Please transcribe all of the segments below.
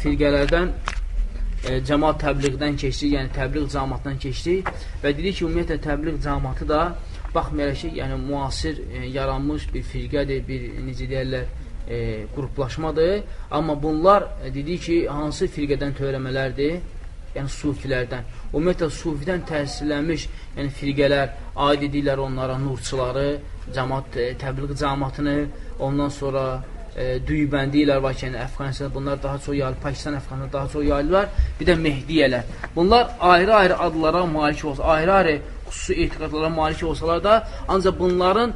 firqələrdən cəmaat təbliğdən keçdik, yəni təbliğ cəmaatdan keçdik və dedik ki, ümumiyyətlə təbliğ cəmaatı da baxmayaraq ki, yəni müasir yaranmış bir firqədir, bir necə deyərlər, qruplaşmadır. Amma bunlar dedik ki, hansı firqədən törəmələrdir? Yəni sufilərdən. Ümumiyyətlə sufidən təsirlənmiş, yəni firqələr aid edirlər onlara nurçuları, cəmaat təbliğ cəmaatını, ondan sonra düybəndiylər var ki, yəni Əfqanistanda bunlar daha çox yayılır, Pakistan, Əfqanistanda daha çox yayılırlar, bir də Mehdiyələr. Bunlar ayrı-ayrı adlara malik olsa, ayrı-ayrı xüsusi etiqadlara malik olsalar da, ancaq bunların,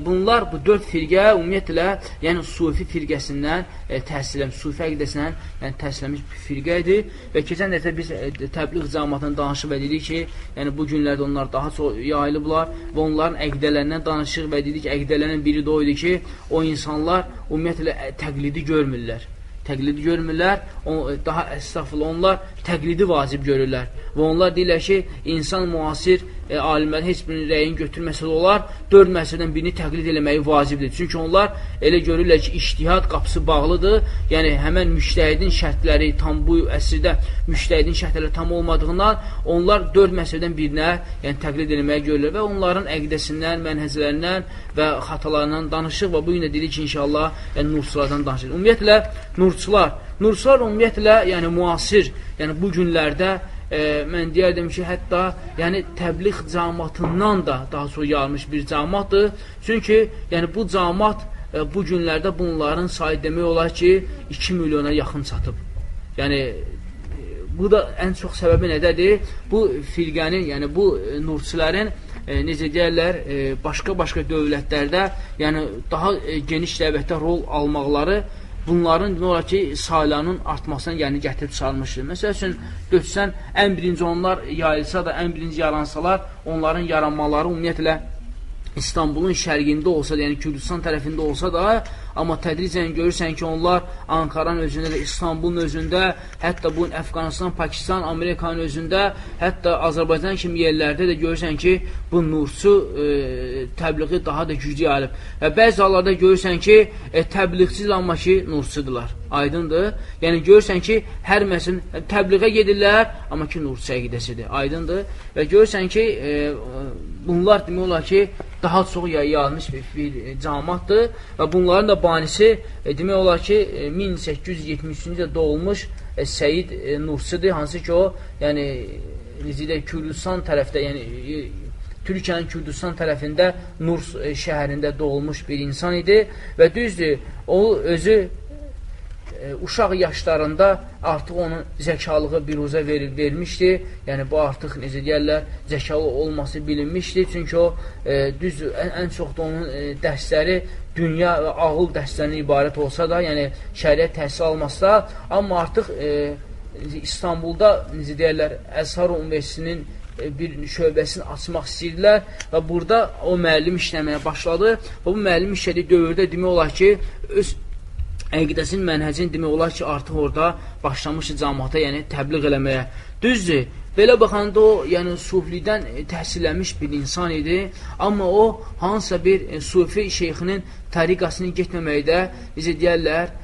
bunlar bu dörd firqə ümumiyyətlə, yəni sufi firqəsindən təsirlənmiş, sufi əqidəsindən yəni təsirlənmiş bir firqə idi və keçən dəfə biz təbliğ cəmaatından danışıb və dedik ki, yəni bu günlərdə onlar daha çox yayılıblar və onların əqidələrindən danışıq və dedik ki, əqidələrinin biri də o idi ki, o insanlar ümumiyyətlə təqlidi görmürlər. Təqlidi görmürlər, daha əstəğfurullah, onlar təqlidi vacib görürlər. Və onlar deyirlər ki, insan müasir alimlərin heç birinin rəyini götürməsə də olar, dörd məsələdən birini təqlid eləməyi vacibdir. Çünki onlar elə görürlər ki, ictihad qapısı bağlıdır. Yəni, həmən müştəhidin şərtləri tam bu əsrdə müştəhidin şərtləri tam olmadığından onlar dörd məsələdən birinə yəni, təqlid eləməyi görürlər və onların əqidəsindən, mənhəclərindən və xatalarından danışıq və bu gün də dedik ki, inşallah, yəni, nurçulardan danışırıq. Ümumiyyətlə, nurçular ümumiyyətlə, yəni müasir, yəni bu günlərdə mən deyərdim ki, hətta yəni təbliğ cəmaatından da daha çox yayılmış bir cəmaatdır. Çünki yəni bu cəmaat bu günlərdə bunların sayı demək olar ki, 2 milyona yaxın çatıb. Yəni bu da ən çox səbəbi nədədir? Bu firqənin, yəni bu nurçuların necə deyərlər, başqa-başqa dövlətlərdə, yəni daha geniş dəvətdə rol almaqları bunların demək olar ki, saylarının artmasına yəni gətirib çıxarmışdır. Məsəl üçün, götürsən, ən birinci onlar yayılsa da, ən birinci yaransalar, onların yaranmaları ümumiyyətlə İstanbulun şərqində olsa da, yəni Kürdistan tərəfində olsa da, amma tədricən görürsən ki, onlar Ankaranın özündə də, İstanbulun özündə, hətta bu Əfqanistan, Pakistan, Amerikanın özündə, hətta Azərbaycan kimi yerlərdə də görürsən ki, bu nurçu təbliği daha da güclü yayılıb. Və bəzi hallarda görürsən ki, təbliğçidir, amma ki, nurçudurlar. Aydındır. Yəni görürsən ki, hər məsələn təbliğə gedirlər, amma ki, nurçu əqidəsidir. Aydındır. Və görürsən ki, bunlar demək olar ki, daha çox yayılmış bir cəmaatdır və bunların da banisi demək olar ki, 1873-cü ildə doğulmuş Səyid Nursidir, hansı ki o, yəni necə deyək, Kürdistan tərəfdə, yəni Türkiyənin Kürdistan tərəfində Nurs şəhərində doğulmuş bir insan idi və düzdür, o özü uşaq yaşlarında artıq onun zəkalığı biruzə vermişdi. Yəni, bu artıq, necə deyərlər, zəkalı olması bilinmişdi. Çünki o, düzdür, ən çox da onun dərsləri dünya və ağıl dərslərindən ibarət olsa da, yəni şəriət təhsil almasa, amma artıq İstanbulda, necə deyərlər, Əzhar Universitetinin bir şöbəsini açmaq istəyirdilər və burada o müəllim işləməyə başladı və bu müəllim işlədiyi dövrdə demək olar ki, öz əqidəsinin, mənhəcini demək olar ki, artıq orada başlamışdı cəmaata, yəni təbliğ eləməyə. Düzdür, belə baxanda o, yəni suflidən təhsillənmiş bir insan idi, amma o, hansısa bir sufi şeyxinin təriqasını getməməkdə, necə deyərlər,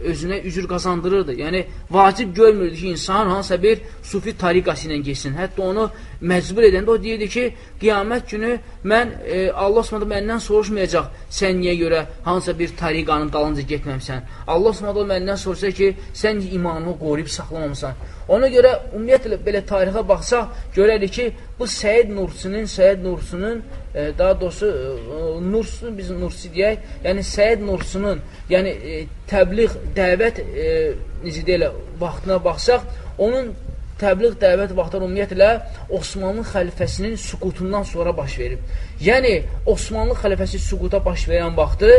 özünə üzr qazandırırdı. Yəni, vacib görmürdü ki, insan hansısa bir sufi tariqası ilə getsin. Hətta onu məcbur edəndə o deyirdi ki, qiyamət günü mən, Allah Subhanahu məndən soruşmayacaq, sən niyə görə hansısa bir tariqanın dalınca getməmsən. Allah Subhanahu məndən soruşacaq ki, sən imanını qoruyub saxlamamısan. Ona görə ümumiyyətlə belə tarixə baxsaq, görərik ki, bu Səyid Nursunun, daha doğrusu Nursun, biz Nursi deyək, yəni Səyid Nursunun, yəni təbliğ, dəvət, necə deyirlər, vaxtına baxsaq, onun təbliğ, dəvət vaxtları ümumiyyətlə Osmanlı xəlifəsinin süqutundan sonra baş verib. Yəni, Osmanlı xəlifəsi süquta baş verən vaxtı,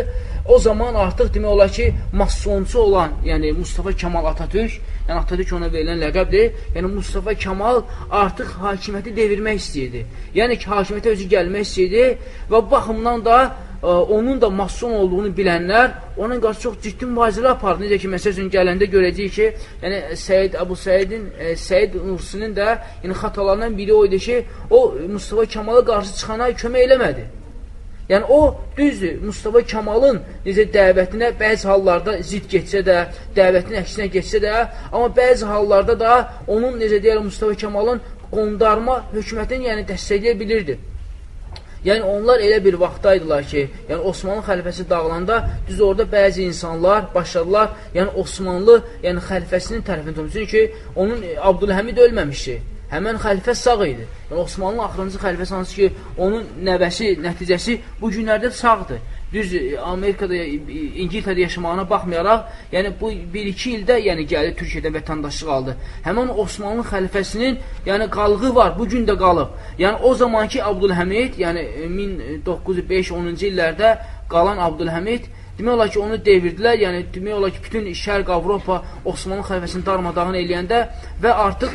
o zaman artıq demək olar ki, masonçu olan, yəni Mustafa Kemal Atatürk, yəni Atatürk ona verilən ləqəbdir, yəni Mustafa Kemal artıq hakimiyyəti devirmək istəyirdi. Yəni ki, hakimiyyətə özü gəlmək istəyirdi və baxımdan da onun da mason olduğunu bilənlər ona qarşı çox ciddi mübarizələr apardı. Necə ki, məsəl üçün gələndə görəcəyik ki, yəni Səyid Əbu Səidin, Səyid Nursinin də yəni xatalarından biri o idi ki, o Mustafa Kemala qarşı çıxana kömək eləmədi. Yəni, o, düzdür, Mustafa Kamalın necə dəvətinə bəzi hallarda zid getsə də, dəvətin əksinə getsə də, amma bəzi hallarda da onun, necə deyərək, Mustafa Kamalın qondarma hökumətini yəni, dəstəkləyə bilirdi. Yəni, onlar elə bir vaxtdaydılar ki, yəni Osmanlı xəlifəsi dağılanda, düz orada bəzi insanlar başladılar, yəni Osmanlı yəni, xəlifəsinin tərəfini tutmuş. Çünki onun Abdülhəmid ölməmişdi. Həmən xəlifə sağ idi. Yəni, Osmanlı axırıncı xəlifəsi hansı ki, onun nəvəsi, nəticəsi bu günlərdə sağdır. Düz Amerikada, İngiltərədə yaşamağına baxmayaraq, yəni bu 1-2 ildə yəni, gəldi Türkiyədə vətəndaşlıq aldı. Həmən Osmanlı xəlifəsinin yəni, qalığı var, bu gün də qalıb. Yəni o zamanki Abdülhəmid, yəni 1905-10-cu illərdə qalan Abdülhəmid, demək olar ki, onu devirdilər, yəni demək olar ki, bütün Şərq Avropa Osmanlı xəlifəsini darmadağın eləyəndə və artıq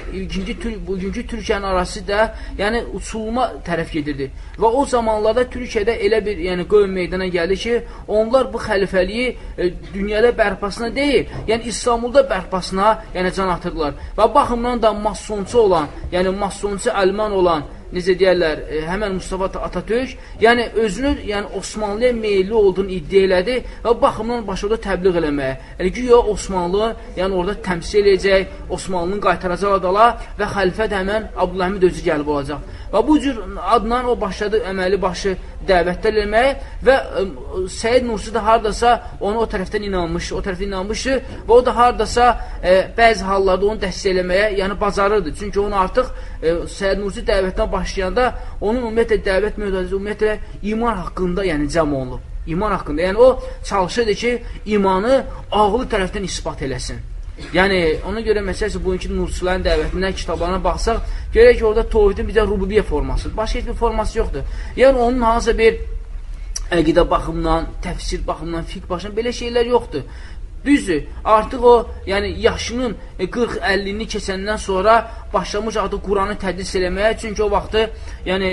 bugünkü Türkiyənin arası da yəni uçulma tərəf gedirdi. Və o zamanlarda Türkiyədə elə bir yəni qövm meydana gəldi ki, onlar bu xəlifəliyi dünyada bərpasına deyil, yəni İstanbulda bərpasına yəni can atırdılar. Və baxımdan da masonçu olan, yəni masonçu Əlman olan, necə deyərlər, həmən Mustafa Atatürk, yəni özünü yəni Osmanlıya meyilli olduğunu iddia elədi və baxımdan başladı təbliğ eləməyə. Yəni güya Osmanlı, yəni orada təmsil eləyəcək, Osmanlının qaytaracaq adala və xəlifə də həmən Abdülhəmid özü gəlib olacaq. Və bu cür adla o başladı əməli başı dəvətlər eləməyə və Səid Nursi də hardasa onu o tərəfdən inanmışdı, o tərəfdən inanmışdı və o da hardasa bəzi hallarda onu dəstəkləməyə, yəni bacarırdı. Çünki onu artıq Səid Nursi dəvətinə başlayanda onun ümumiyyətlə dəvət mövzusu ümumiyyətlə iman haqqında yəni cəm olunub. İman haqqında. Yəni o çalışırdı ki, imanı ağlı tərəfdən isbat eləsin. Yəni, ona görə məsələn, bugünkü Nurçuların dəvətindən kitablarına baxsaq, görək ki, orada tovhidin bir də rububiyyə forması, başqa heç bir forması yoxdur. Yəni, onun hansısa bir əqidə baxımından, təfsir baxımından, fiqh baxımından belə şeylər yoxdur. Düzdür, artıq o, yəni yaşının 40-50-ni keçəndən sonra başlamış artıq Quranı tədris eləməyə, çünki o vaxtı, yəni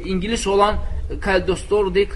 İngilis olan Kəldostordik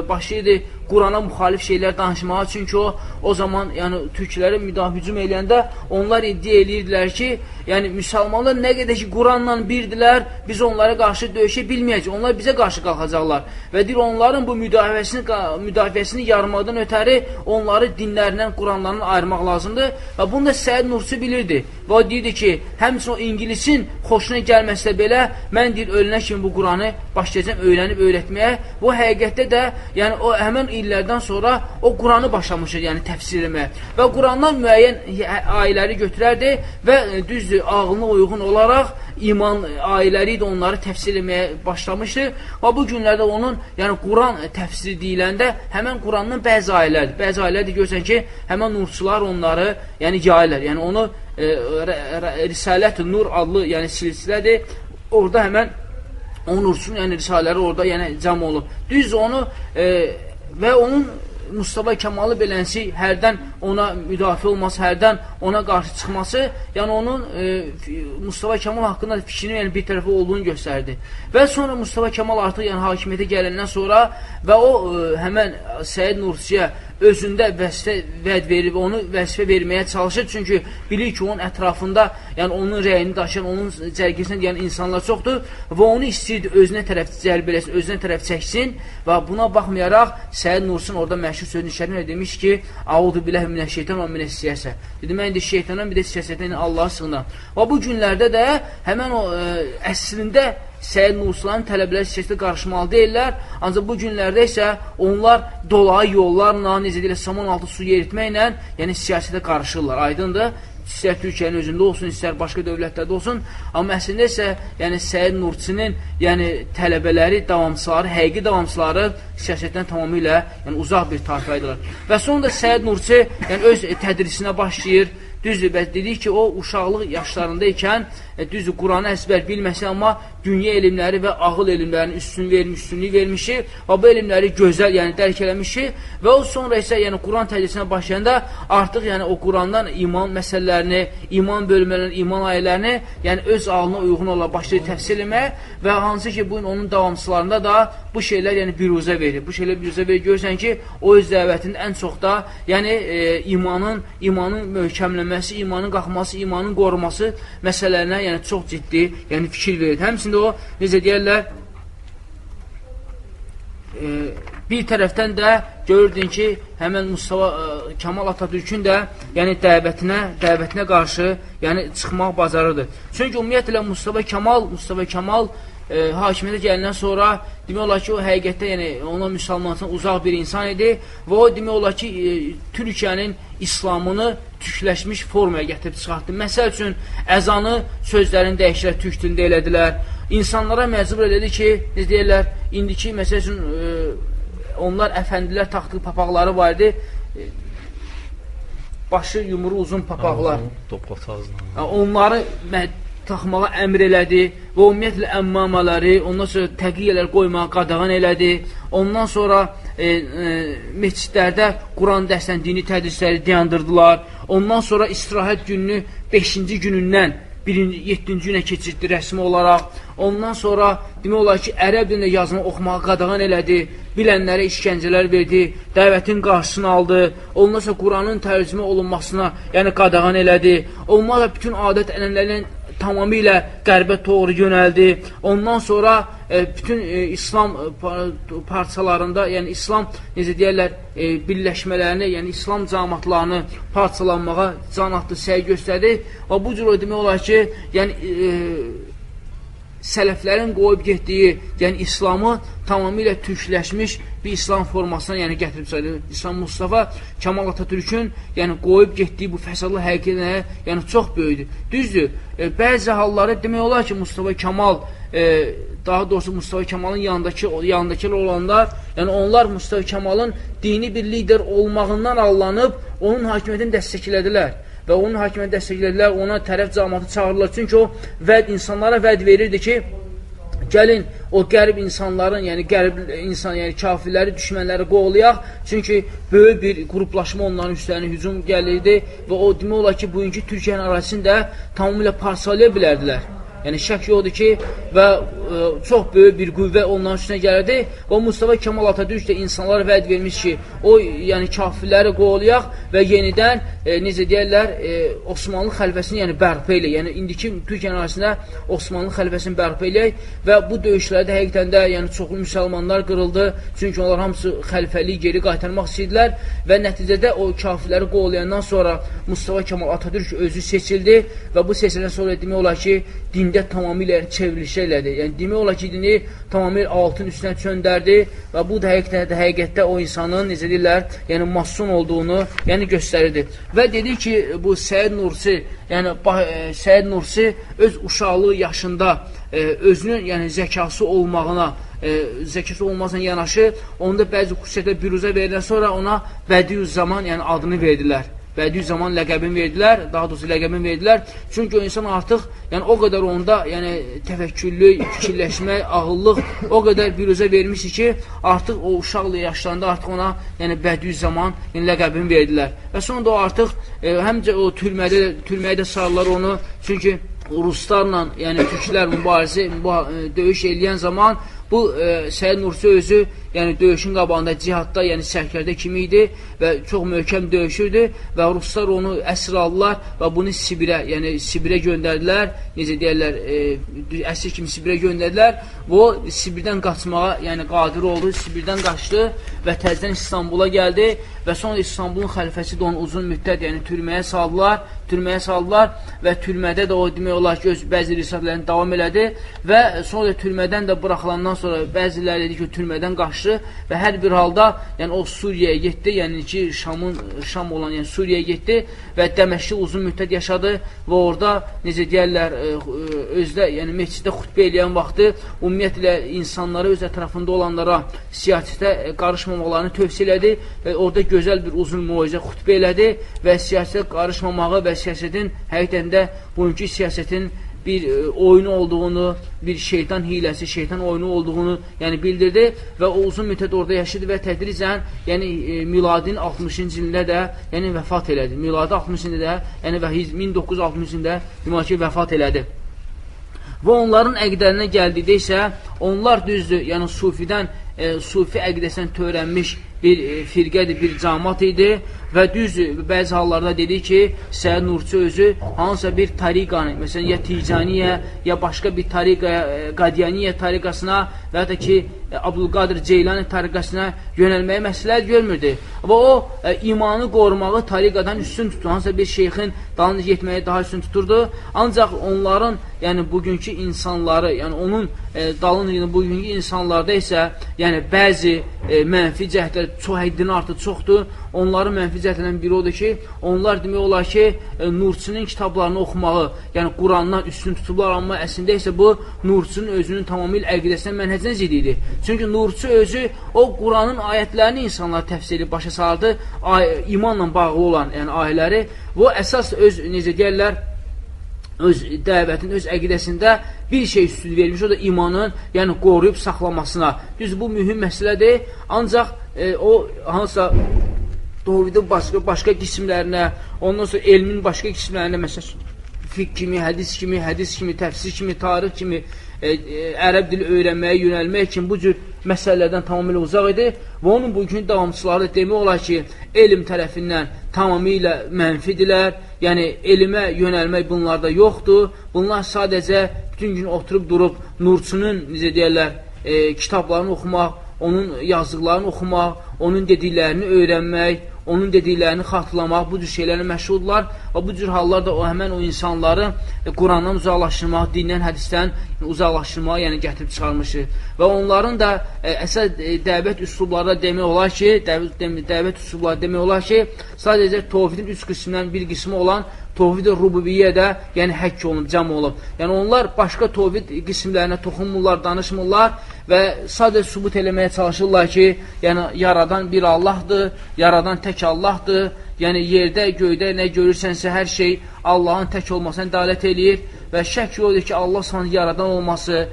başlayırdı Qurana müxalif şeylər danışmağa, çünki o zaman yəni türklərə müdafiə hücum eləyəndə onlar iddia eləyirdilər ki, yəni müsəlmanlar nə qədər ki Quranla birdilər, biz onlara qarşı döyüşə bilməyəcək, onlar bizə qarşı qalxacaqlar və deyir onların bu müdafiəsini yarmaqdan ötəri onları dinlərindən, Quranlarından ayırmaq lazımdır və bunu da Səid Nursi bilirdi və o deyirdi ki, həmçinin o İngilisin xoşuna gəlməsə belə, mən deyir ölünə kimi bu Quranı başlayacağam öyrənib öyrətməyə. Bu həqiqətdə də, yəni o həmən illərdən sonra o Quranı başlamışdı, yəni təfsir eləməyə və Qurandan müəyyən ayələri götürərdi və düzdür, ağlına uyğun olaraq iman ayələri idi, onları təfsir eləməyə başlamışdı və bu günlərdə onun, yəni Quran təfsiri deyiləndə həmən Qurandan bəzi ayələrdir. Bəzi ayələrdir, görürsən ki, həmən nurçular onları, yəni yayırlar. Yəni onu Risalət-i Nur adlı, yəni silsilədir. Orada həmən o nurçunun, yəni risalələri orada yəni cəm olub. Düz onu və onun Mustafa Kemalı beləncə hərdən ona müdafiə olması, hərdən ona qarşı çıxması, yəni onun Mustafa Kemal haqqında fikrinin yəni bir tərəfi olduğunu göstərdi. Və sonra Mustafa Kemal artıq yəni hakimiyyətə gələndən sonra və o həmən Səid Nursiyə özündə vəzifə vəd verib, onu vəzifə verməyə çalışır. Çünki bilir ki, onun ətrafında, yəni onun rəyini daşıyan, onun cərgəsinə deyən insanlar çoxdur və onu istəyirdi özünə tərəf cəlb eləsin, özünə tərəf çəksin və buna baxmayaraq Səid Nursin orada məşhur sözünü işlətmə demiş ki, Audu billahi minəşşeytan və minəs-siyasət. Dedi, mən indi şeytandan, bir də siyasətdən Allaha sığınıram. Və bu günlərdə də həmən o əslində Səid Nursilərin tələbələri siyasətə qarışmalı deyirlər, ancaq bu günlərdə isə onlar dolayı yollarla, necə deyirlər, saman altı su yeritməklə, yəni siyasətə qarışırlar, aydındır. İstər Türkiyənin özündə olsun, istər başqa dövlətlərdə olsun, amma əslində isə yəni Səid Nursinin yəni tələbələri, davamçıları, həqiqi davamçıları siyasətdən tamamilə yəni uzaq bir tayfaydılar. Və sonra da Səid Nursi yəni öz tədrisinə başlayır. Düzdür, bəs dedik ki, o uşaqlıq yaşlarında ikən, düzdür, Quranı əzbər bilməsə, amma dünya elmləri və ağıl elmlərinin üstünlük vermişi və bu elmləri gözəl, yəni dərk eləmişi və o sonra isə, yəni Quran tədrisinə başlayanda artıq, yəni o Qurandan iman məsələlərini, iman bölmələrini, iman ayələrini, yəni öz ağlına uyğun olaraq başlayır təfsir eləməyə və hansı ki, bugün onun davamçılarında da bu şeylər, yəni büruzə verir. Bu şeylər büruzə verir. Görürsən ki, o öz dəvətində ən çox da, yəni imanın möhkəmlənməsi, imanın qalxması, imanın qoruması məsələlərinə yəni çox ciddi, yəni fikir verir. Həmçində o, necə deyərlər, bir tərəfdən də görürdün ki, həmən Mustafa Kemal Atatürkün də yəni dəvətinə qarşı yəni çıxmaq bacarırdı. Çünki ümumiyyətlə Mustafa Kemal hakimiyyətə gələndən sonra demək olar ki, o həqiqətdə yəni ona müsəlmanlıqdan uzaq bir insan idi və o demək olar ki, Türkiyənin İslamını türkləşmiş formaya gətirib çıxartdı. Məsəl üçün, əzanı sözlərini dəyişdirər, türk dilində elədilər. İnsanlara məcbur elədi ki, necə deyirlər, indiki, məsəl üçün, onlar əfəndilər taxtığı papaqları var idi, başı yumru uzun papaqlar. Onları taxmağa əmr elədi və ümumiyyətlə əmmamaları, ondan sonra təqiyyələr qoymağa qadağan elədi. Ondan sonra məscidlərdə Quran dərslərini, dini tədrisləri dayandırdılar. Ondan sonra istirahət gününü 5-ci günündən 7-ci günə keçirtdi rəsmi olaraq. Ondan sonra demək olar ki, ərəb dilində yazma oxumağa qadağan elədi, bilənlərə işgəncələr verdi, dəvətin qarşısını aldı. Ondan sonra Quranın tərcümə olunmasına yəni qadağan elədi. Ondan da bütün adət ənənələrlə tamamilə qərbə doğru yönəldi. Ondan sonra bütün İslam parçalarında, yəni İslam, necə deyərlər, birləşmələrini, yəni İslam cəmaatlarını parçalanmağa can atdı, səy göstərdi. Və bu cür demək olar ki, yəni sələflərin qoyub getdiyi, yəni İslamı tamamilə türkləşmiş bir İslam formasına yəni gətirib çıxardı. İslam Mustafa Kemal Atatürkün yəni qoyub getdiyi bu fəsadlı həqiqətə yəni çox böyükdür. Düzdür, bəzi halları demək olar ki, Mustafa Kemal, daha doğrusu Mustafa Kemalın yanındakılar olanlar, yəni onlar Mustafa Kemalın dini bir lider olmağından allanıb onun hakimiyyətini dəstəklədilər. Və onun hakimiyyətini dəstəklədilər, ona tərəf cəmaatı çağırırlar. Çünki o vəd, insanlara vəd verirdi ki, gəlin o qərb insanların, yəni qərb insan, yəni kafirləri, düşmənləri qoğlayaq. Çünki böyük bir qruplaşma onların üstlərinə hücum gəlirdi və o demək olar ki, bugünkü Türkiyənin ərazisini də tamamilə parçalaya bilərdilər. Yəni şək yoxdur ki, və çox böyük bir qüvvə onların üstünə gəlirdi və Mustafa Kemal Atatürk də insanlara vəd vermiş ki, o yəni kafirləri qoğlayaq və yenidən necə deyərlər, Osmanlı xəlifəsini yəni bərpa eləyək. Yəni indiki Türkiyə ərazisində Osmanlı xəlifəsini bərpa eləyək və bu döyüşlərdə həqiqətən də yəni çoxlu müsəlmanlar qırıldı. Çünki onlar hamısı xəlifəliyi geri qaytarmaq istəyirdilər və nəticədə o kafirləri qoğlayandan sonra Mustafa Kemal Atatürk özü seçildi və bu seçildən sonra demək olar ki, dində tamamilə çevrilişə elədi. Yəni, demək olar ki, dini tamamilə altın üstünə çöndərdi və bu da həqiqətdə o insanın, necə deyirlər, yəni mason olduğunu yəni göstərirdi. Və dedi ki, bu Səid Nursi, yəni Səid Nursi öz uşaqlığı yaşında özünün yəni zəkası olmağına, zəkası olmasına yanaşı, onda bəzi xüsusiyyətlər büruzə verilən sonra ona Bədiüzzaman yəni adını verdilər. Bədiüzzaman ləqəbini verdilər, daha doğrusu ləqəbini verdilər. Çünki o insan artıq, yəni o qədər onda, yəni təfəkkürlü, fikirləşmə, ağıllıq o qədər büruzə vermişdi ki, artıq o uşaqlı yaşlarında artıq ona, yəni Bədiüzzaman yəni, ləqəbini verdilər. Və sonra da o artıq həmcə o türməyə də sardılar onu. Çünki ruslarla, yəni türklər mübarizə, döyüş eləyən zaman bu Səid Nursi özü, yəni döyüşün qabağında cihadda, yəni sərkərdə kimi idi və çox möhkəm döyüşürdü və ruslar onu əsir aldılar və bunu Sibirə, yəni Sibirə göndərdilər. Necə deyərlər, əsir kimi Sibirə göndərdilər və o Sibirdən qaçmağa, yəni qadir oldu, Sibirdən qaçdı və təzədən İstanbula gəldi və sonra İstanbulun xəlifəsi də onu uzun müddət, yəni türməyə saldılar, və türmədə də o demək olar ki, öz bəzi risalələrini davam elədi və sonra türmədən də buraxılandan sonra bəziləri dedi ki, türmədən qaçdı və hər bir halda yəni o Suriyaya getdi, yəni ki, Şam olan yəni Suriyaya getdi və Dəməşqdə uzun müddət yaşadı və orada necə deyərlər, özdə yəni məsciddə xutbə eləyən vaxtı ümumiyyətlə insanlara, öz ətrafında olanlara siyasətə qarışmamalarını tövsiyə elədi və orada gözəl bir uzun moizə xutbə elədi və siyasətə qarışmamağı və siyasətin həqiqətən də bugünkü siyasətin bir oyunu olduğunu, bir şeytan hiləsi, şeytan oyunu olduğunu yəni bildirdi və o uzun müddət orada yaşadı və tədricən yəni miladinin 60-cı ilində də yəni vəfat elədi. Miladi 60-cı ilində də yəni və 1960-cı ilində demək ki, vəfat elədi. Və onların əqidələrinə gəldikdə isə onlar düzdür, yəni sufidən, sufi əqidəsindən törənmiş bir firqədir, bir cəmaat idi və düz bəzi hallarda dedi ki, Səid Nursi özü hansısa bir tariqanı, məsələn, ya Ticaniyə, ya başqa bir tariqaya, Qadiyaniyə tariqasına və ya da ki, Abdülqadir Ceylani tariqasına yönəlməyi məsləhət görmürdü. Və o, imanı qorumağı tariqadan üstün tutur. Hansısa bir şeyxin dalınca getməyi daha üstün tuturdu. Ancaq onların, yəni bugünkü insanları, yəni onun dalınca bugünkü insanlarda isə, yəni bəzi mənfi cəhətlər çox həddini artıq çoxdur. Onların mənfi cəhətlərdən biri odur ki, onlar demək olar ki, Nursinin kitablarını oxumağı, yəni Qurandan üstün tutublar, amma əslində isə bu Nursinin özünün tamamilə əqidəsinə, mənhəcinə zidd idi. Çünki Nursi özü o Quranın ayətlərini insanlar təfsir edib başa saldı, imanla bağlı olan yəni ayələri. Bu əsas öz, necə deyərlər, öz dəvətin, öz əqidəsində bir şey üstün vermiş, o da imanın, yəni qoruyub saxlamasına. Düz bu mühüm məsələdir, ancaq o hansısa tovhidin başqa qismlərinə, ondan sonra elmin başqa qismlərinə, məsələn, fiqh kimi, hədis kimi, təfsir kimi, tarix kimi, ərəb dili öyrənməyə, yönəlmək kimi bu cür məsələlərdən tamamilə uzaq idi və onun bugünkü davamçıları demək olar ki, elm tərəfindən tamamilə mənfidirlər, yəni elmə yönəlmək bunlarda yoxdur, bunlar sadəcə bütün gün oturub durub Nurçunun, necə deyərlər, kitablarını oxumaq, onun yazdıqlarını oxumaq, onun dediklərini öyrənmək, onun dediklərini xatırlamaq, bu cür şeylərlə məşğuldurlar və bu cür hallar da o, həmən o insanları Qurandan uzaqlaşdırmaq, dindən, hədisdən uzaqlaşdırmaq, yəni gətirib çıxarmışır. Və onların da əsas dəvət üslubları demək olar ki, dəvət üslubları demək olar ki, sadəcə tovhidin üç qismindən bir qismi olan tovhid-i rububiyyə də, yəni həkk olunub, cəm olub. Yəni onlar başqa tovhid qismlərinə toxunmurlar, danışmırlar və sadəcə sübut eləməyə çalışırlar ki, yəni yaradan bir Allahdır, yaradan tək Allahdır, yəni yerdə, göydə nə görürsənsə hər şey Allahın tək olmasına dəlalət eləyir və şək yoxdur ki, Allah sana yaradan olması,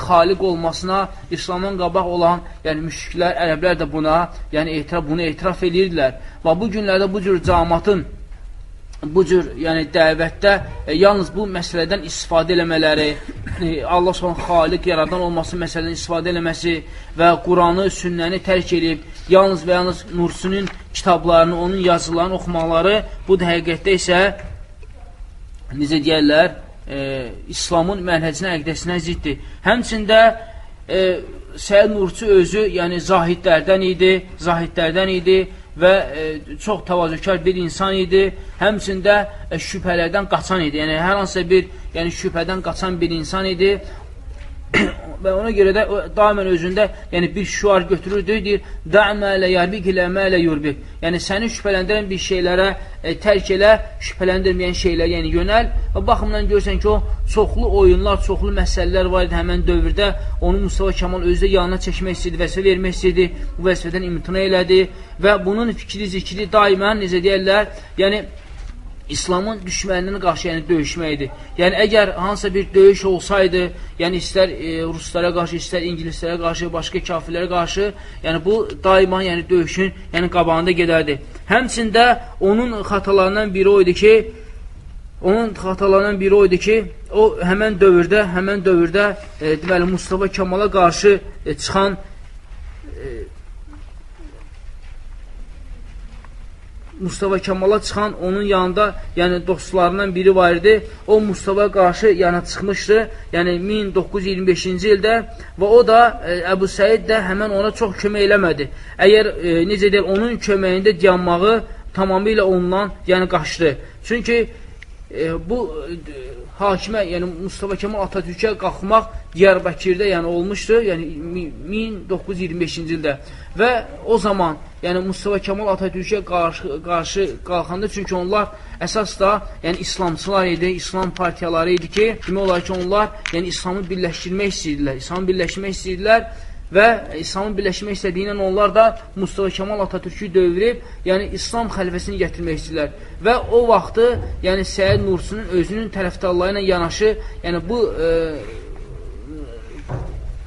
xaliq olmasına İslamdan qabaq olan, yəni müşriklər, ərəblər də buna, yəni bunu etiraf eləyirdilər. Və bu günlərdə bu cür cəmaatın bu cür, yəni dəvətdə yalnız bu məsələdən istifadə eləmələri, Allah s.ə. xaliq, yaradan olması məsələdən istifadə eləməsi və Quranı, sünnəni tərk edib, yalnız və yalnız Nursinin kitablarını, onun yazılarını oxumaları, bu da həqiqətdə isə, necə deyərlər, İslamın mənhəcinə, əqidəsinə ziddir. Həmçində Səid Nursi özü, yəni zahidlərdən idi, və çox təvazökar bir insan idi, həmçində şübhələrdən qaçan idi, yəni hər hansısa bir şübhədən qaçan bir insan idi və ona görə də daimən özündə yəni bir şüar götürürdü, deyir, Də'mə lə yarbik ilə mə lə yurbik, yəni səni şübhələndirən bir şeylərə tərk elə, şübhələndirməyən şeylərə yəni yönəl və baxımdan görürsən ki, o çoxlu oyunlar, çoxlu məsələlər var idi həmən dövrdə, onu Mustafa Kemal özü də yanına çəkmək istəyirdi, vəzifə vermək istəyirdi, bu vəzifədən imtina elədi və bunun fikri, zikri daimən, necə deyərlər, yəni İslamın düşməninə qarşı yəni döyüşməkdir. Yəni əgər hansısa bir döyüş olsaydı, yəni istər ruslara qarşı, istər ingilislərə qarşı, başqa kafirlərə qarşı, yəni bu daima yəni döyüşün yəni qabağında gedərdi. Həmçində onun xatalarından biri o idi ki, o həmən dövrdə deməli Mustafa Kemala qarşı çıxan Mustafa Kemala çıxan onun yanında, yəni dostlarından biri var idi. O Mustafaya qarşı yəni çıxmışdı. Yəni 1925-ci ildə və o da Əbu Səid də həmən ona çox kömək eləmədi. Əgər necə deyir, onun köməyində dayanmağı tamamilə ondan yəni qaçdı. Çünki bu hakimə, yəni Mustafa Kemal Atatürkə qalxmaq Diyarbəkirdə yəni olmuşdu, yəni 1925-ci ildə və o zaman yəni Mustafa Kemal Atatürkə qarşı qalxanda, çünki onlar əsas da yəni İslamçılar idi, İslam partiyaları idi ki, demək olar ki, onlar yəni İslamı birləşdirmək istəyirdilər, və İslamı birləşmək istədiyi ilə onlar da Mustafa Kemal Atatürkü dövrüb, yəni İslam xəlifəsini gətirmək istəyirlər. Və o vaxtı, yəni Səid Nursinin özünün tərəfdarları ilə yanaşı, yəni bu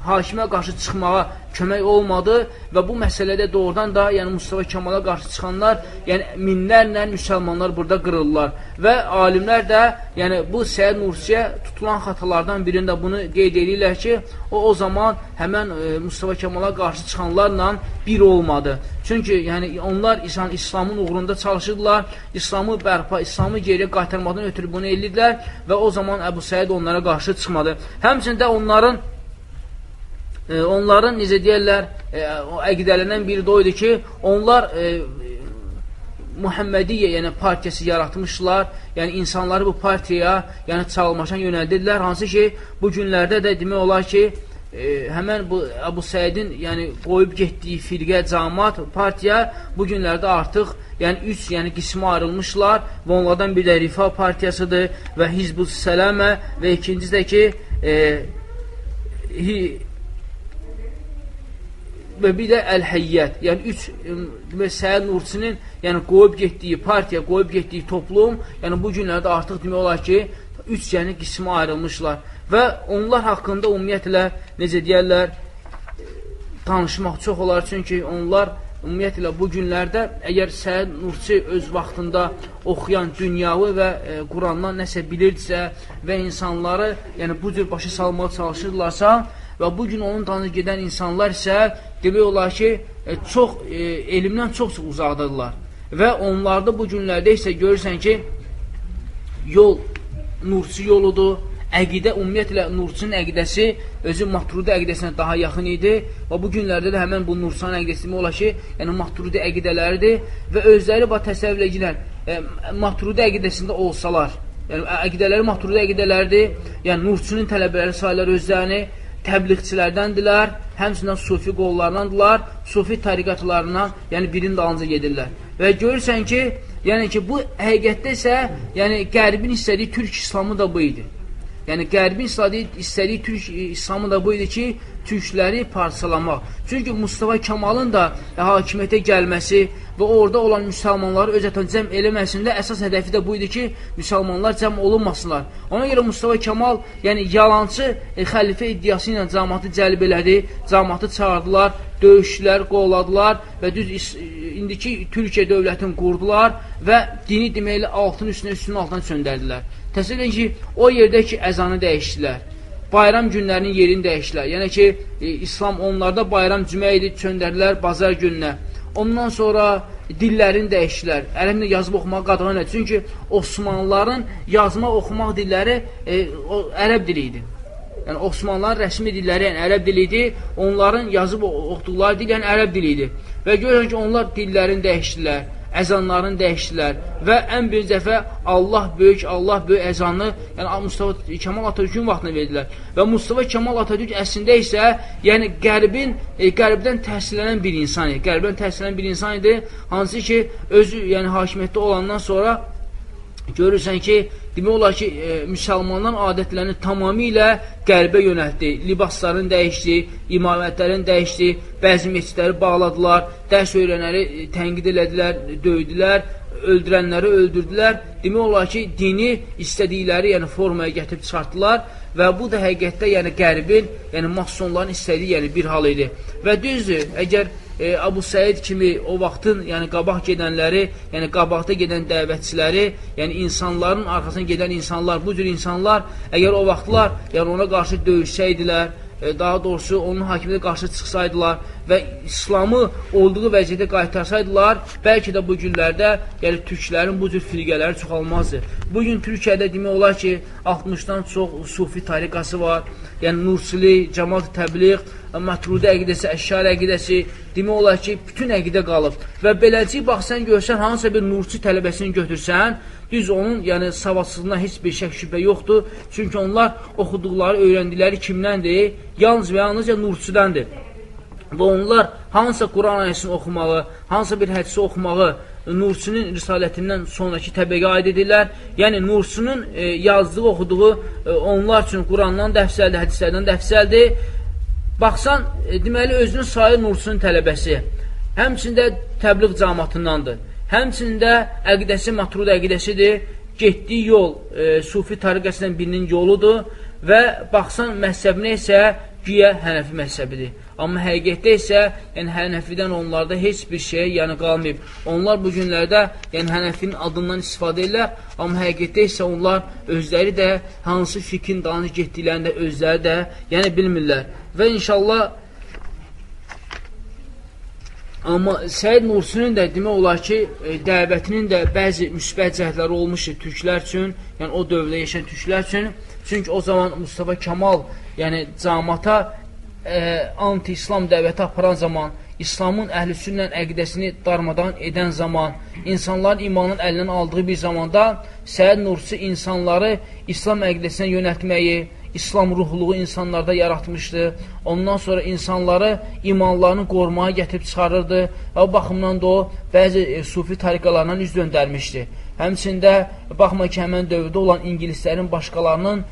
hakimə qarşı çıxmağa kömək olmadı və bu məsələdə doğrudan da yəni Mustafa Kemala qarşı çıxanlar, yəni minlərlə müsəlmanlar burada qırılırlar və alimlər də yəni bu Səid Nursiyə tutulan xatalardan birində bunu qeyd edirlər ki, o zaman həmən Mustafa Kemala qarşı çıxanlarla bir olmadı. Çünki yəni onlar İslamın uğrunda çalışırdılar, İslamı bərpa, İslamı geriyə qaytarmadan ötürü bunu edirdilər və o zaman Əbu Səid onlara qarşı çıxmadı. Həmçində onların necə deyərlər, o əqidələrindən biri də o idi ki, onlar Muhammədiyyə, yəni partiyası yaratmışlar, yəni insanları bu partiyaya, yəni çalmaşan yönəldirdilər, hansı ki, bu günlərdə də demək olar ki, həmən bu Əbu Səidin yəni qoyub getdiyi firqə, camaat, partiya bu günlərdə artıq yəni üç yəni qismə ayrılmışlar və onlardan biri də Rifa partiyasıdır və Hizb-ü Sələmə və ikincisi də ki, və bir də Əl-Həyyət, yəni üç demək, Səid Nursinin yəni qoyub getdiyi partiya, qoyub getdiyi toplum, yəni bu günlərdə artıq demək olar ki, üç yəni qismə ayrılmışlar və onlar haqqında ümumiyyətlə, necə deyərlər, danışmaq çox olar, çünki onlar ümumiyyətlə bu günlərdə əgər Səid Nursi öz vaxtında oxuyan dünyavi və Qurandan nəsə bilirdisə və insanları yəni bu cür başa salmağa çalışırlarsa və bu gün onun dalınca gedən insanlar isə demək olar ki, çox elmdən çox-çox uzaqdırlar və onlarda bu günlərdə isə görürsən ki, yol Nursi yoludur. Əqidə, ümumiyyətlə, Nurçinin əqidəsi özü Maturidi əqidəsinə daha yaxın idi və bu günlərdə də həmən bu Nursanın əqidəsi demək olar ki, yəni Maturidi əqidələridir və özləri bax təsəvvür edirlər, Maturidi əqidəsində olsalar, yəni əqidələri Maturidi əqidələridir, yəni Nurçinin tələbələri sayırlar özlərini, təbliğçilərdəndirlər, həmçinin sufi qollarındandılar, sufi tariqatlarından, yəni birinin dalınca gedirlər. Və görürsən ki, yəni ki, bu həqiqətdə isə, yəni Qərbin istədiyi Türk İslamı da bu idi. Yəni, Qərbin istədiyi Türk İslamı da bu idi ki, türkləri parçalamaq. Çünki Mustafa Kemalın da hakimiyyətə gəlməsi və orada olan müsəlmanları öz ətrafında cəm eləməsində əsas hədəfi də bu idi ki, müsəlmanlar cəm olunmasınlar. Ona görə Mustafa Kemal, yəni yalancı xəlifə iddiası ilə cəmaatı cəlb elədi, cəmaatı çağırdılar, döyüşdülər, qovladılar və düz indiki Türkiyə dövlətini qurdular və dini deməli altın üstünə, üstünün altına söndərdilər. Təsəvvür edin ki, o yerdə ki, əzanı dəyişdilər, bayram günlərinin yerini dəyişdilər. Yəni ki, İslam onlarda bayram cümə idi, çöndərdilər bazar gününə. Ondan sonra dillərini dəyişdilər. Ərəblə yazıb oxumaq qadağan elədi. Çünki Osmanlıların yazma oxumaq dilləri ərəb dili idi. Yəni Osmanlıların rəsmi dilləri yəni ərəb dili idi, onların yazıb oxuduqları dil yəni ərəb dili idi. Və görürsən ki, onlar dillərini dəyişdilər, əzanlarını dəyişdilər və ən bir dəfə Allah böyük, Allah böyük əzanı, yəni Mustafa Kemal Atatürk'ün vaxtına verdilər. Və Mustafa Kemal Atatürk əslində isə, yəni qərbdən təhsillənən bir insan idi. Qərbdən təhsillənən bir insan idi, hansı ki, özü yəni hakimiyyətdə olandan sonra görürsən ki, demək olar ki, müsəlmanların adətlərini tamamilə qərbə yönəltdi. Libaslarını dəyişdi, imamətlərini dəyişdi, bəzi məscidləri bağladılar, dərs öyrənləri tənqid elədilər, döydülər, öldürənləri öldürdülər. Demək olar ki, dini istədikləri yəni formaya gətirib çıxartdılar və bu da həqiqətdə yəni qərbin, yəni masonların istədiyi yəni bir hal idi. Və düzdür, əgər Əbu Səid kimi o vaxtın yəni qabaq gedənləri, yəni qabaqda gedən dəvətçiləri, yəni insanların arxasına gedən insanlar, bu cür insanlar əgər o vaxtlar yəni ona qarşı döyüşsəydilər, daha doğrusu onun hakimiyyətə qarşı çıxsaydılar və İslamı olduğu vəziyyətə qaytarsaydılar, bəlkə də bu günlərdə yəni türklərin bu cür firqələri çoxalmazdı. Bugün Türkiyədə demək olar ki, 60-dan çox sufi tariqası var. Yəni Nursili, Cəmaat-ı Təbliğ, Maturidi əqidəsi, Əşşari əqidəsi, demək olar ki, bütün əqidə qalıb. Və beləcə bax sən görsən hansısa bir Nursi tələbəsini götürsən, düz onun yəni savadsızlığına heç bir şək şübhə yoxdur. Çünki onlar oxuduqları, öyrəndikləri kimdəndir? Yalnız və yalnızca Nursidəndir. Və onlar hansısa Quran ayəsini oxumağı, hansısa bir hədisi oxumağı Nursinin risalətindən sonraki təbəqə aid edirlər. Yəni Nursinin yazdığı, oxuduğu onlar üçün Qurandan da əfsəldir, hədislərdən də əfsəldir. Baxsan, deməli özünün sayı Nursinin tələbəsi. Həmçində təbliğ cəmaatındandır. Həmçində əqidəsi Maturidi əqidəsidir. Getdiyi yol sufi tariqəsindən birinin yoludur və baxsan məzhəbinə isə güya Hənəfi məzhəbidir. Amma həqiqətdə isə, yəni Hənəfidən onlarda heç bir şey yəni qalmayıb. Onlar bu günlərdə yəni Hənəfinin adından istifadə edirlər, amma həqiqətdə isə onlar özləri də hansı fikrin dalınca getdiklərini də özləri də yəni bilmirlər. Və inşallah amma Səid Nursinin də demək olar ki, dəvətinin də bəzi müsbət cəhətləri olmuşdur türklər üçün, yəni o dövrdə yaşayan türklər üçün. Çünki o zaman Mustafa Kemal, yəni cəmaata anti-İslam dəvəti aparan zaman, İslamın əhl-i sünnə əqidəsini darmadan edən zaman, insanların imanın əlindən aldığı bir zamanda Səid Nursi insanları İslam əqidəsinə yönəltməyi, İslam ruhluğu insanlarda yaratmışdı. Ondan sonra insanları imanlarını qorumağa gətirib çıxarırdı və o baxımdan da o bəzi sufi tariqalarından üz döndərmişdi. Həmçində, baxma ki, həmən dövrdə olan ingilislərin başqalarının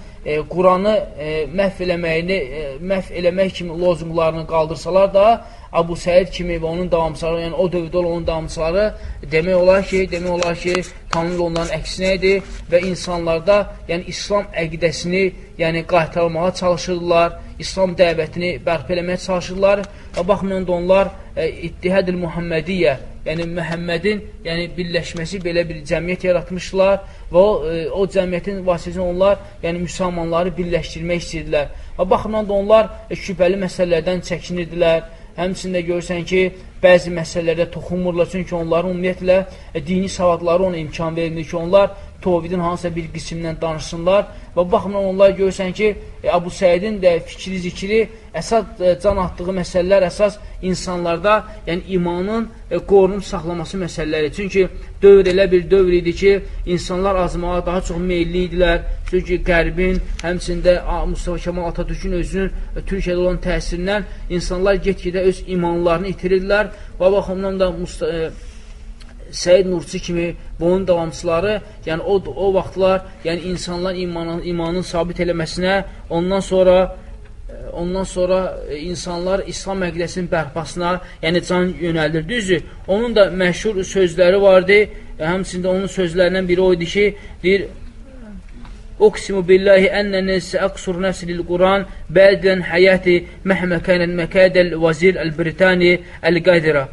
Quranı məhv eləmək kimi lozunqlarını qaldırsalar da, Əbu Səid kimi və onun davamçıları, yəni o dövrdə olan onun davamçıları demək olar ki, tamamilə onların əksinə idi və insanlarda yəni İslam əqidəsini yəni qaytarmağa çalışırdılar, İslam dəvətini bərpa eləməyə çalışırdılar və baxımdan da onlar İttihad-ül Muhammediyyə, yəni Məhəmmədin yəni birləşməsi belə bir cəmiyyət yaratmışdılar və o cəmiyyətin vasitəsilə onlar yəni müsəlmanları birləşdirmək istəyirdilər. Və baxımdan da onlar şübhəli məsələlərdən çəkinirdilər. Həmçində görürsən ki, bəzi məsələlərdə toxunmurlar, çünki onların ümumiyyətlə dini savadları ona imkan vermir ki, onlar tovhidin hansısa bir qismindən danışsınlar və baxımdan onlar görürsən ki, Əbu Səidin də fikri, zikri, əsas can atdığı məsələlər əsas insanlarda, yəni imanın qorunub saxlaması məsələləri. Çünki dövr elə bir dövr idi ki, insanlar azmağa daha çox meyilli idilər. Çünki Qərbin, həmçində Mustafa Kemal Atatürk'ün özünün Türkiyədə olan təsirindən insanlar get-gedə öz imanlarını itirirdilər və baxımdan da Səid Nursi kimi və onun davamçıları, yəni o vaxtlar, yəni insanların imanın sabit eləməsinə, ondan sonra insanlar İslam əqidəsinin bərpasına, yəni can yönəldir. Düzdür, onun da məşhur sözləri vardı, həmçində onun sözlərindən biri o idi ki, deyir, Uqsimu billahi ennəni səəqsur nəfsi lil-Quran bədən həyəti məhmə kənən məkədəl vəzir əl-Britani əl-Qədira.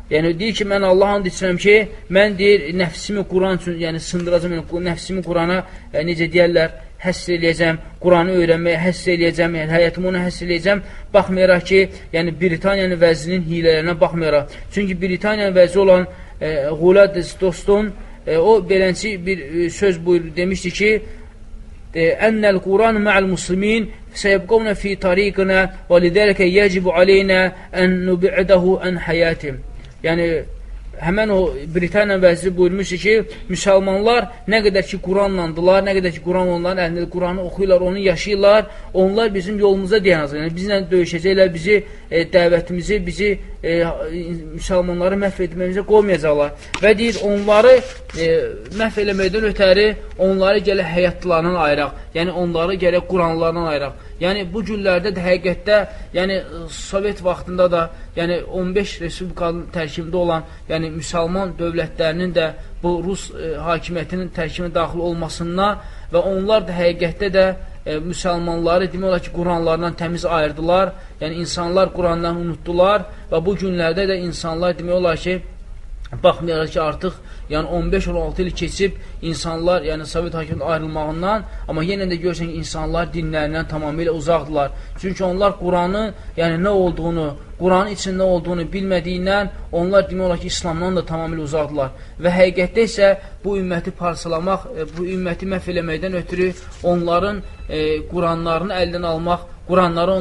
Yəni, deyir ki, mən Allah and içirəm ki, mən deyir, nəfsimi Quran üçün, yəni sındıracam, yəni, nəfsimi Qurana, necə deyərlər, həsr eləyəcəm, Quranı öyrənməyə həsr eləyəcəm, yəni həyatımı ona həsr eləyəcəm, baxmayaraq ki, yəni Britaniyanın vəzirinin hilələrinə baxmayaraq. Çünki Britaniyanın vəziri olan Qulad Dostun, o beləncə bir söz buyurdu, demişdi ki, Ennel Quran ma'al muslimin seyebqavne fi tariqina və lidəlike yecibu aleyna en nubi'dahu en hayatim. Yəni, həmən o Britaniya vəziri buyurmuşdu ki, müsəlmanlar nə qədər ki Quranlandılar, nə qədər ki Quran onların əlində, Quranı oxuyurlar, onu yaşayırlar, onlar bizim yolumuza dayanacaq. Yəni, bizlə döyüşəcəklər, bizi, dəvətimizi, bizi müsəlmanları məhv etməyimizə qoymayacaqlar. Və deyir, onları məhv eləməkdən ötəri, onları gələk həyatlarından ayıraq, yəni onları gələk Quranlarından ayıraq. Yəni, bu günlərdə də həqiqətdə, yəni Sovet vaxtında da, yəni 15 respublikanın tərkibində olan, yəni müsəlman dövlətlərinin də bu Rus hakimiyyətinin tərkibinə daxil olmasına və onlar da həqiqətdə də müsəlmanları demək olar ki, Quranlardan təmiz ayırdılar. Yəni, insanlar Qurandan unutdular və bu günlərdə də insanlar demək olar ki, baxmayaraq ki, artıq yəni 15-16 il keçib insanlar, yəni Sovet hakimiyyətindən ayrılmağından, amma yenə də görürsən ki, insanlar dinlərindən tamamilə uzaqdırlar. Çünki onlar Quranın, yəni nə olduğunu, Quranın içində olduğunu bilmədiyindən onlar demək olar ki, İslamdan da tamamilə uzaqdırlar. Və həqiqətdə isə bu ümməti parçalamaq, bu ümməti məhv eləməkdən ötürü onların Quranlarını əldən almaq, Quranları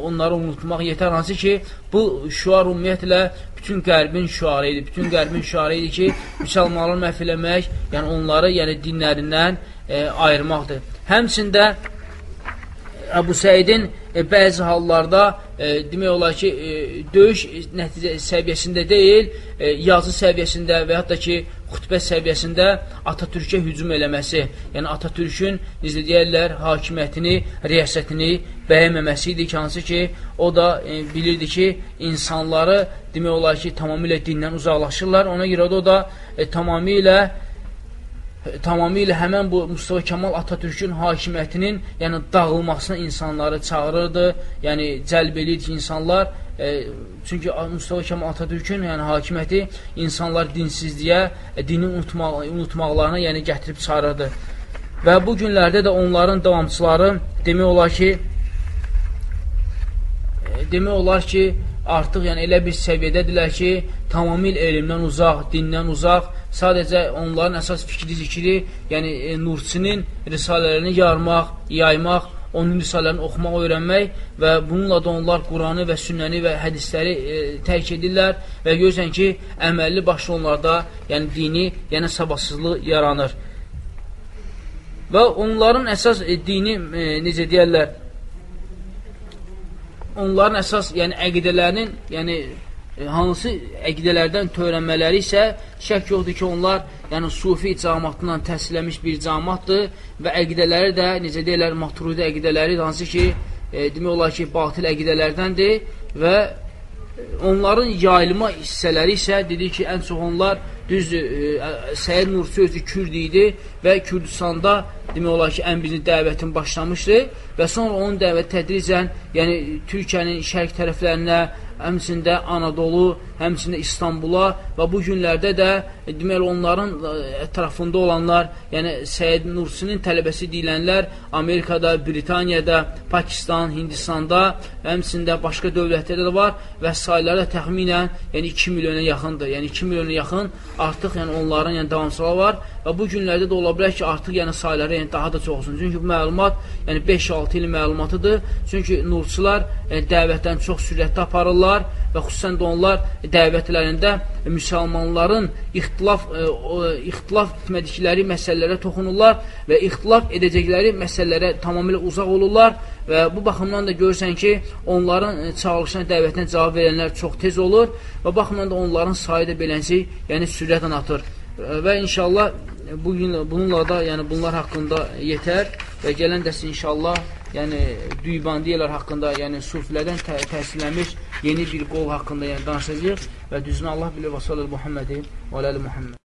onları unutmaq yetər. Hansı ki, bu şüar ümumiyyətlə bütün Qərbin şüarı idi. Bütün Qərbin şüarı idi ki, müsəlmanları məhv eləmək, yəni onları yəni dinlərindən ayırmaqdır. Həmçində Əbu Səidin bəzi hallarda demək olar ki, döyüş nəticə səviyyəsində deyil, yazı səviyyəsində və hətta ki, xütbə səviyyəsində Atatürkə hücum eləməsi, yəni Atatürkün, necə deyərlər, hakimiyyətini, riyasətini bəyənməməsi idi ki, hansı ki, o da bilirdi ki, insanları demək olar ki, tamamilə dindən uzaqlaşırlar. Ona görə də o da tamamilə tamamilə həmən bu Mustafa Kemal Atatürkün hakimiyyətinin, yəni dağılmasına insanları çağırırdı, yəni cəlb eləyir ki, insanlar, çünki Mustafa Kemal Atatürkün, yəni hakimiyyəti insanlar dinsizliyə, dini unutmaqlarına, yəni gətirib çağırırdı. Və bu günlərdə də onların davamçıları demək olar ki, artıq yəni elə bir səviyyədədirlər ki, tamamilə elmdən uzaq, dindən uzaq, sadəcə onların əsas fikri zikri, yəni Nursinin risalələrini yarmaq, yaymaq, onun risalələrini oxumaq, öyrənmək və bununla da onlar Quranı və sünnəni və hədisləri tərk edirlər və görürsən ki, əməlli başlı onlarda, yəni dini, yəni savadsızlıq yaranır. Və onların əsas dini, necə deyərlər, onların əsas, yəni əqidələrinin, yəni hansı əqidələrdən törənmələri isə şək yoxdur ki, onlar yəni sufi cəmaatından təsirlənmiş bir cəmaatdır və əqidələri də, necə deyirlər, maturidi əqidələri, hansı ki, demək olar ki, batil əqidələrdəndir və onların yayılma hissələri isə dedik ki, ən çox onlar düzdür, Səid Nursi özü Kürd idi və Kürdistanda demək olar ki, ən birinci dəvətin başlamışdı və sonra onun dəvəti tədricən, yəni Türkiyənin şərq tərəflərinə, həmçində Anadolu, həmçində İstanbula və bu günlərdə də deməli onların ətrafında olanlar, yəni Səid Nursinin tələbəsi deyilənlər Amerikada, Britaniyada, Pakistan, Hindistanda, həmçində başqa dövlətlərdə də var və sayları da təxminən yəni 2 milyona yaxındır. Yəni 2 milyona yaxın artıq yəni onların yəni davamçıları var və bu günlərdə də ola bilər ki, artıq yəni sayları yəni daha da çox olsun. Çünki bu məlumat yəni 5-6 ilin məlumatıdır. Çünki nurçular yəni dəvətdən çox sürətli aparırlar və xüsusən də onlar dəvətlərində müsəlmanların ixtilaf etmədikləri məsələlərə toxunurlar və ixtilaf edəcəkləri məsələlərə tamamilə uzaq olurlar və bu baxımdan da görürsən ki, onların çağırışına, dəvətinə cavab verənlər çox tez olur və baxımdan da onların sayı da beləncə, yəni sürətlə artır. Və inşallah bugün bununla da, yəni bunlar haqqında yetər və gələn dərs inşallah, yəni Düybandiyələr haqqında, yəni sufilərdən təsirlənmiş yeni bir qol haqqında yəni danışacağıq və düzünü Allah bilir və sallallahu Muhammedin və aləli Muhammed.